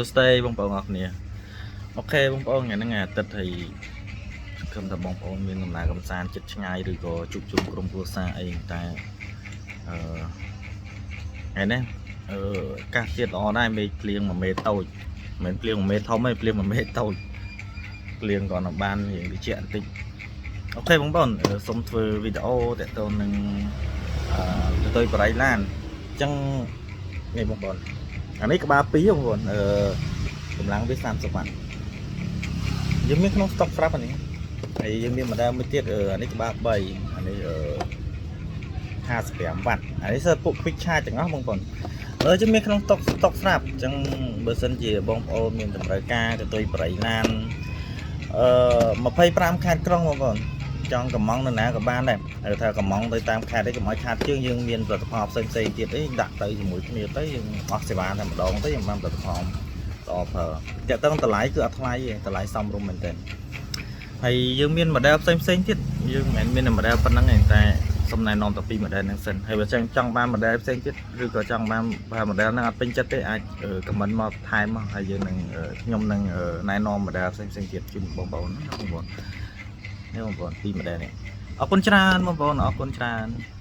សួស្តីបងប្អូនអរគ្នាOK បងប្អូនថ្ងៃហ្នឹងថ្ងៃអាទិត្យហើយគំថាបងប្អូនមានដំណើរកំសាន្តចិត្តឆ្ងាយឬក៏ជួបជុំក្រុមគ្រួសារអីតែអឺថ្ងៃនេះអាកាសធាតុល្អដែរមេឃភ្លៀងមួយមេតូចមិនមែនភ្លៀងមួយមេធំទេភ្លៀងមួយមេតូចភ្លៀងក៏នៅបានរៀងត្រជាក់បន្តិច OK បងប្អូនសូមធ្វើវីដេអូតាក់ទងនឹងអឺទៅបរិយឡានអញ្ចឹងនេះបងប្អូនអានេះក្បាល2បងប្អូនកម្លាំងវា30វ៉ាត់យើងមានក្នុង stock ស្រាប់អានេះហើយយើងមាន model មួយទៀតអានេះក្បាល3អានេះ55វ៉ាត់អានេះសើពួក quick charge ទាំងអស់បងប្អូនយើងមានក្នុង stock ស្រាប់អញ្ចឹងបើសិនជាបងប្អូនមានតម្រូវការកន្ទុយប្រៃឡាន25ខេត្តក្រុងបងប្អូនចង់កំងនៅណាក៏បានដែរហើយថាកំងទៅតាមខេត្តអីកុំឲ្យខាតជើងយើងមានផលិតផលផ្សេងផ្សេងទៀតអីដាក់ទៅជាមួយគ្នាទៅយើងអស់សេវាតែម្ដងទៅយើងបានផលិតផលល្អប្រើតាក់ទងតម្លៃគឺអត់ថ្លៃទេតម្លៃសមរម្យមែនទែនហើយយើងមាន model ផ្សេងផ្សេងទៀតយើងមិនមែនមាន model ប៉ុណ្ណឹងទេតែសូមណែនាំតែពី model ហ្នឹងសិនហើយបើចង់ចង់បាន model ផ្សេងទៀតឬក៏ចង់បាន model ហ្នឹងអត់ពេញចិត្តទេអាច comment មកថែមមកហើយយើងនឹងខ្ញុំនឹងណែនាំ model ផ្សេងផ្សេងទៀតជូនបងប្អូនណាបងប្អូននេះបងប្អូនពីរ model នេះអរគុណច្រើនបងប្អូនអរគុណច្រើន។